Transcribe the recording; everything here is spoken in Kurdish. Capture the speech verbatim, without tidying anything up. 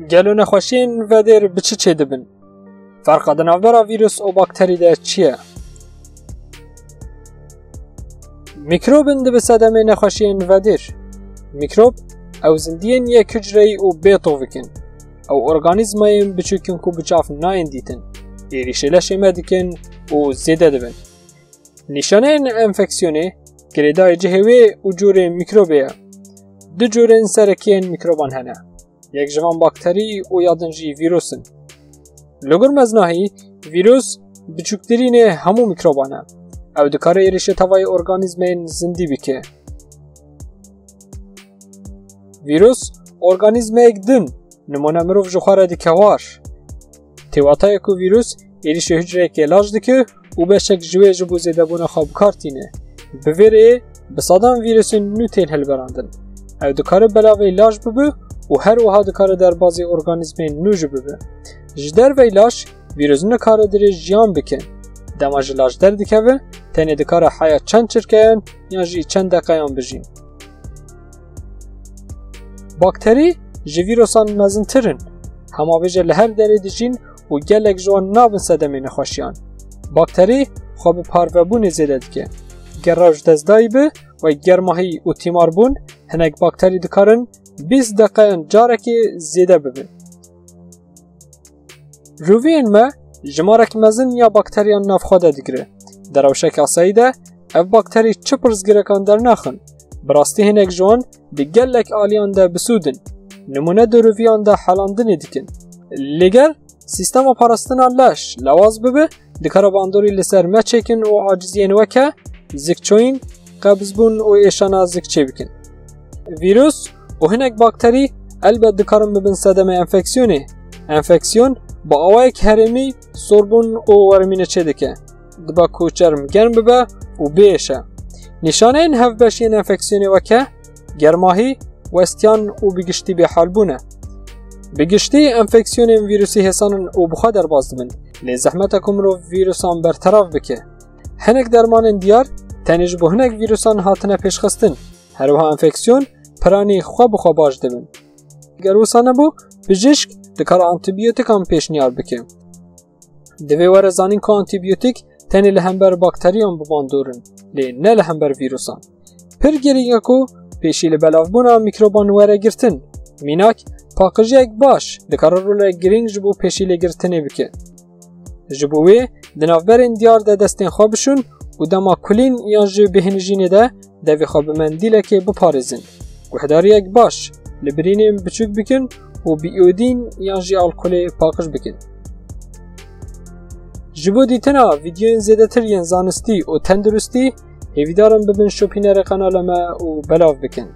Gelo nexweşiyên vedêr bi çi çêdibin? Ferqa di navbera vîrus û bakterî de çi ye? Mîkrobin di bi sedemê nexweşiyên vedêr. Mîkrob, ew zindiyên yek hucreyî û bê tovik in. Ew organîzmayên biçûk in ku bi çav nayên dîtin. Êrîşê leşê me dikin û zêde dibin. Nîşaneyên enfeksiyonê, girêdayî cihê wê û cûrê mîkrobê ye. Du cûrên serekî yên mîkroban hene. Yek ji van bakterî û ya din jî vîrus in. Li gor meznahî, vîrus biçûktirînê hemû mîkroban e. Ew dikare êrîşê tevayê organîzmên zindî bike. Vîrus organîzmeyek din, nimûne mirov ji xwe re dike war. Tê watayê ku vîrus êrîşê hucreyekê laş dike û beşek ji wê ji bo zêdebûna xwe bi kar tîne. Bi vê rêyê bi sedan vîrusên nû tên hilberandin. Ew dikare belavê laş bibe û her wiha dikare derbazî organîzmên nû jî bibe. Ji dervey laş vîrus nikare dirêj jiyan bike. Dema ji laş derdikeve, tenê dikare heya çend çirkeyan yan jî çend deqeyan bijî. Bakterî ji vîrusan mezintir in. Hema bêje li her derê dijîn û gelek ji wan nabin sedemê nexweşiyan. Bakterî xwe bi parvebûnê zêde dike. Ger rewş destdayî be we germahî û tîmarbûn, hinek bakterî dikarin bîst deqeyan carekê zêde bibin. Rûviyên me jimarek mezin ya bakteriyan nav xwe de digire. Di rewşeke asayî de ev bakterî çi pirsgirekan dernaxin. Bi rastî hinek ji wan di gelek aliyan de bi sûd in. Nimûne di rûviyan de helandinê dikin. Lê ger sîstema parastina leş lawaz bibe, dikare bandorî li ser me çêkin û aciziyên weke zikçoyîn, qebzbûn û êşana zik çêbikin. Vîrus û hinek bakterî elbet dikarin bibin sedemê enfeksiyonê. Enfeksiyon bi awayek herêmî sorbûn û wermîne çêdike. Dibe ku çerm germ bibe û biêşe. Nîşaneyên hevbeşiyên enfeksiyonê weke germahî, westiyan û bi giştî bêhalbûn e. Bi giştî enfeksiyonên vîrusî hêsan in û bi xwe derbas dibin. Lê zehmet e ku mirov vîrusan berterav bike. Hinek dermanên diyar tenê ji bo hinek vîrusan hatine pêşxistin. Her wiha enfeksiyon piranî xwe bi xwe baş dibin. Ger wisa nebû, pijîşk dikare antîbiyotikan pêşniyar bike. Divê were zanîn ku antîbiyotik tenê li hember bakteriyan bi bandor in, lê ne li hember vîrusan. Pir girîng e ku pêşî li belavbûna mîkroban were girtin. Mînak, paqijiyek baş dikare rolek girîng ji bo pêşî lêgirtinê bike. Ji bo wê di navberên diyar de destên xwe bişûn û dema kulîn yan ji bêhnijînê de devê xwe bi mendîlekê biparêzin. Guhdariyek baş li birînên biçûk bikin û bi îodîn yan jî alkolê paqij bikin. Ji bo dîtina vîdeoyên zêdetir yên zanistî û tenduristî, hêvîdarim bibin şopînerê qenala me û belav bikin.